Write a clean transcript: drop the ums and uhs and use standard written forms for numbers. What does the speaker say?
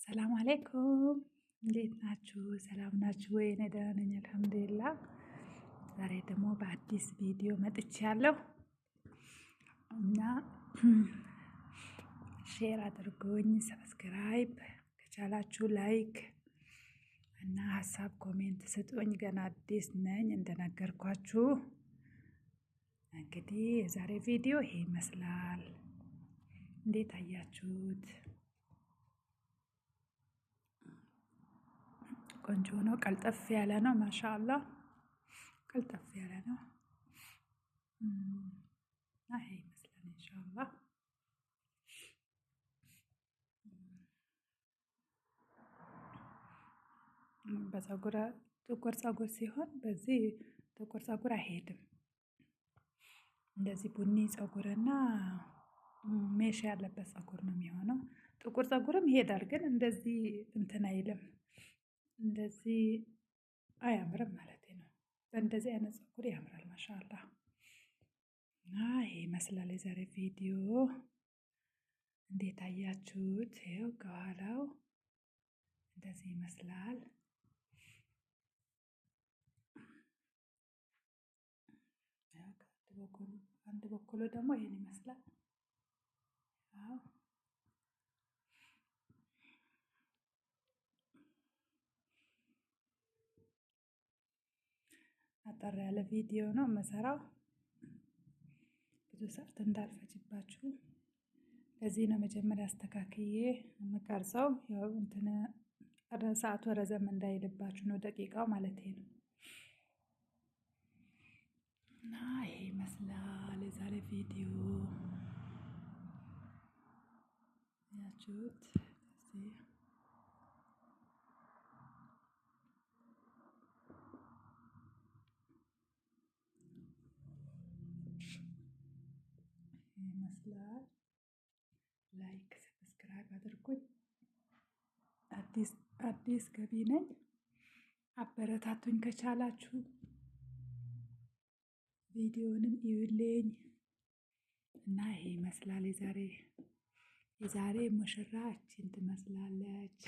ሰላም አለይኩም፣ እንዴት ናችሁ? ሰላም ናችሁ ወይ? እኔ ደህና ነኝ አልሐምዱሊላህ። ዛሬ ደግሞ በአዲስ ቪዲዮ መጥቻለሁ እና share አድርጉኝ፣ subscribe ከቻላችሁ like እና ሀሳብ comment ስጡኝ። ገና አዲስ ነኝ እንደነገርኳችሁ። እንግዲህ የዛሬ ቪዲዮ ይሄ ይመስላል። እንዴት አያችሁት? ቆንጆ ነው። ቀልጠፍ ያለ ነው። ማሻአላህ ቀልጠፍ ያለ ነው። ይሄ ይመስላል ኢንሻአላህ። በፀጉር ጥቁር ፀጉር ሲሆን በዚህ ጥቁር ፀጉር አይሄድም። እንደዚህ ቡኒ ፀጉርና ሜሽ ያለበት ፀጉር ነው የሚሆነው። ጥቁር ፀጉርም ይሄዳል፣ ግን እንደዚህ እንትን አይልም። እንደዚህ አያምርም ማለት ነው። በእንደዚህ አይነት ፀጉር ያምራል። ማሻአላህ። እና ይሄ ይመስላል የዛሬ ቪዲዮ። እንዴት አያችሁት? ይኸው ከኋላው እንደዚህ ይመስላል። አንድ በኩሉ ደግሞ ይሄን ይመስላል። አዎ፣ አጠር ያለ ቪዲዮ ነው የምሰራው፣ ብዙ ሰዓት እንዳልፈጅባችሁ። ለዚህ ነው መጀመሪያ አስተካክዬ የምቀርጸው። ያው እንትን ሰዓቱ ረዘም እንዳይልባችሁ ነው፣ ደቂቃው ማለት ነው። እና ይሄ ይመስላል የዛሬ ቪዲዮ፣ ያችሁት። ይመስላል። Like subscribe አድርጉኝ። አዲስ ገቢ ነኝ፣ አበረታቱኝ ከቻላችሁ። ቪዲዮንም እዩልኝ። እና ይሄ ይመስላል የዛሬ ሙሽራችን ትመስላለች።